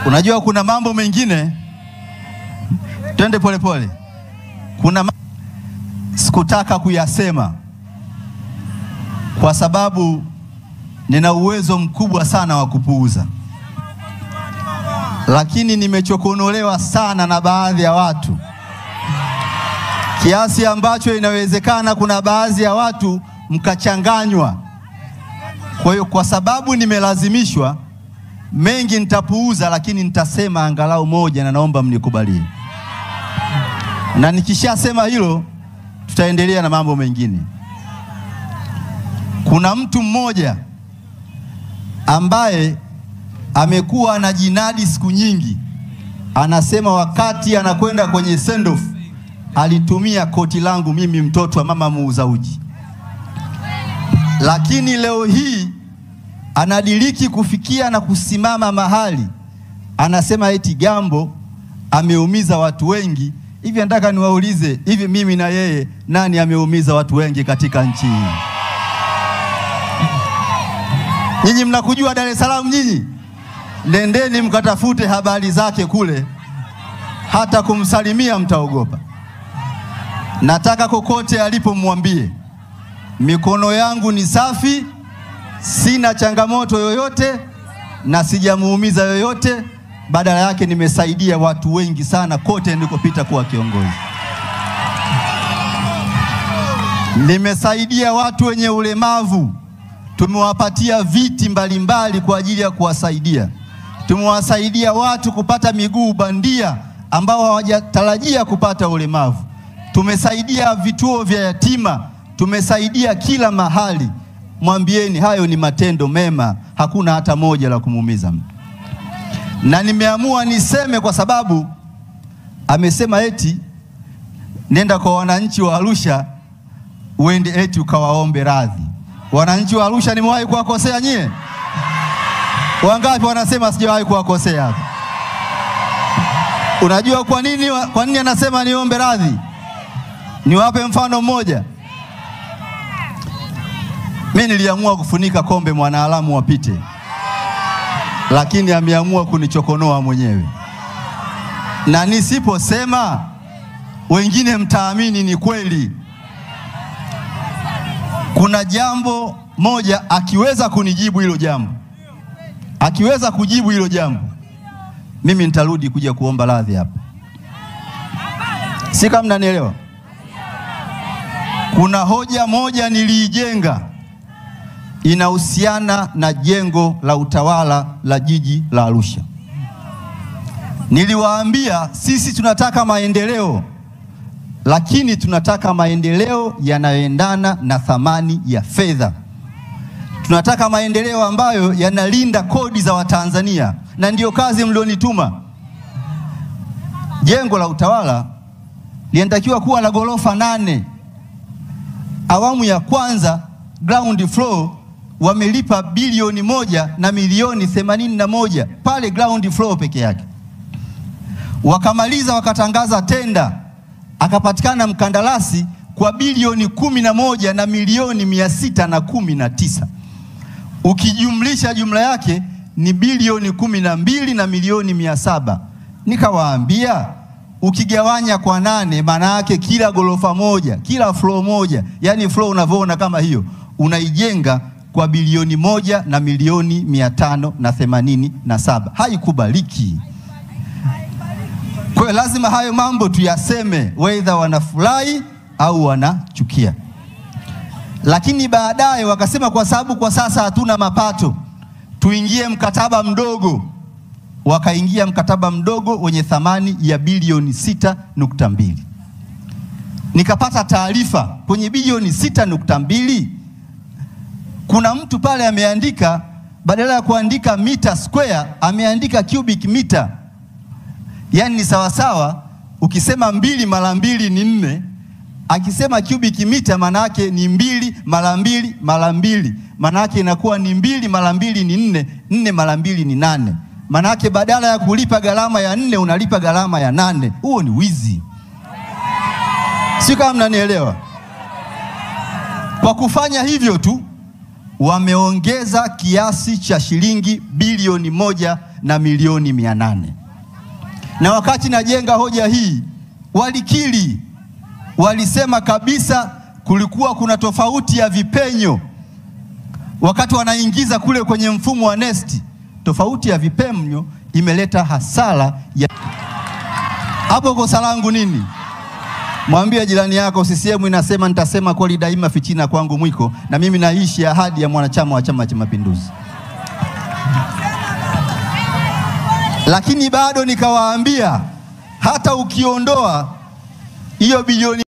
Unajua kuna mambo mengine, twende polepole. Kuna sikutaka kuyasema kwa sababu nina uwezo mkubwa sana wa kupuuza, lakini nimechokonolewa sana na baadhi ya watu kiasi ambacho inawezekana kuna baadhi ya watu mkachanganywa. Kwa hiyo kwa sababu nimelazimishwa, mengi nitapuuza, lakini nitasema angalau moja na naomba mnikubalie. Na nikishasema hilo tutaendelea na mambo mengine. Kuna mtu mmoja ambaye amekuwa anajinadi siku nyingi, anasema wakati anakwenda kwenye send off alitumia koti langu mimi, mtoto wa mama muuza uji. Lakini leo hii anadiriki kufikia na kusimama mahali anasema eti Gambo ameumiza watu wengi. Hivi nataka niwaulize, hivi mimi na yeye nani ameumiza watu wengi katika nchi hii? Nyinyi mnakujua Dar es Salaam nyinyi? Nendeni mkatafute habari zake kule, hata kumsalimia mtaogopa. Nataka kokote alipomwambie, mikono yangu ni safi, sina changamoto yoyote na sijamuumiza yoyote. Badala yake nimesaidia watu wengi sana kote nilikopita kuwa kiongozi. Nimesaidia watu wenye ulemavu, tumewapatia viti mbalimbali kwa ajili ya kuwasaidia. Tumewasaidia watu kupata miguu bandia ambao hawajatarajia kupata ulemavu. Tumesaidia vituo vya yatima, tumesaidia kila mahali. Mwambieni hayo ni matendo mema, hakuna hata moja la kumuumiza mtu. Na nimeamua niseme kwa sababu amesema eti nenda kwa wananchi wa Arusha uende eti ukawaombe radhi. Wananchi wa Arusha nimewahi kuwakosea nyie? Wangapi wanasema sijawahi kuwakosea hapa? Unajua kwa nini anasema niombe radhi? Niwape mfano mmoja. Mimi niliamua kufunika kombe mwanaalamu wapite, lakini ameamua kunichokonoa mwenyewe. Na nisiposema wengine mtaamini ni kweli. Kuna jambo moja akiweza kunijibu hilo jambo, akiweza kujibu hilo jambo, mimi nitarudi kuja kuomba radhi hapa. Si kama mnanielewa? Kuna hoja moja niliijenga, inahusiana na jengo la utawala la jiji la Arusha. Niliwaambia sisi tunataka maendeleo, lakini tunataka maendeleo yanayoendana na thamani ya fedha. Tunataka maendeleo ambayo yanalinda kodi za Watanzania, na ndiyo kazi mlionituma. Jengo la utawala linatakiwa kuwa la ghorofa 8. Awamu ya kwanza ground floor wamelipa bilioni 1 na milioni 81 pale ground floor peke yake. Wakamaliza wakatangaza tenda, akapatikana mkandarasi kwa bilioni 11 na milioni 619. Ukijumlisha jumla yake ni bilioni 12 na milioni 700. Nikawaambia ukigawanya kwa 8, maana yake kila gorofa moja, kila floor moja, yani floor unavyoona kama hiyo, unaijenga kwa bilioni 1 na milioni 587. Haikubaliki. Kwa hiyo lazima hayo mambo tuyaseme, whether wanafurahi au wanachukia. Lakini baadaye wakasema kwa sababu kwa sasa hatuna mapato, tuingie mkataba mdogo. Wakaingia mkataba mdogo wenye thamani ya bilioni 6.2. Nikapata taarifa kwenye bilioni 6.2 kuna mtu pale ameandika, badala ya kuandika meter square ameandika cubic meter. Yani ni sawasawa ukisema 2 mara 2 ni 4, akisema cubic meter maana yake ni 2 mara 2 mara 2, maana yake inakuwa ni 2 mara 2 ni 4, 4 mara 2 ni 8. Maana yake badala ya kulipa gharama ya 4 unalipa gharama ya 8. Huo ni wizi. Si kama mnanielewa? Kwa kufanya hivyo tu wameongeza kiasi cha shilingi bilioni 1 na milioni 800. Na wakati najenga hoja hii walikiri, walisema kabisa kulikuwa kuna tofauti ya vipenyo wakati wanaingiza kule kwenye mfumo wa NeST. Tofauti ya vipenyo imeleta hasara ya hapo. Kosa langu nini? Mwambie jirani yako CCM inasema nitasema kweli daima, fitina kwangu mwiko, na mimi naishi ahadi ya mwanachama wa Chama cha Mapinduzi. Lakini bado nikawaambia hata ukiondoa hiyo bilioni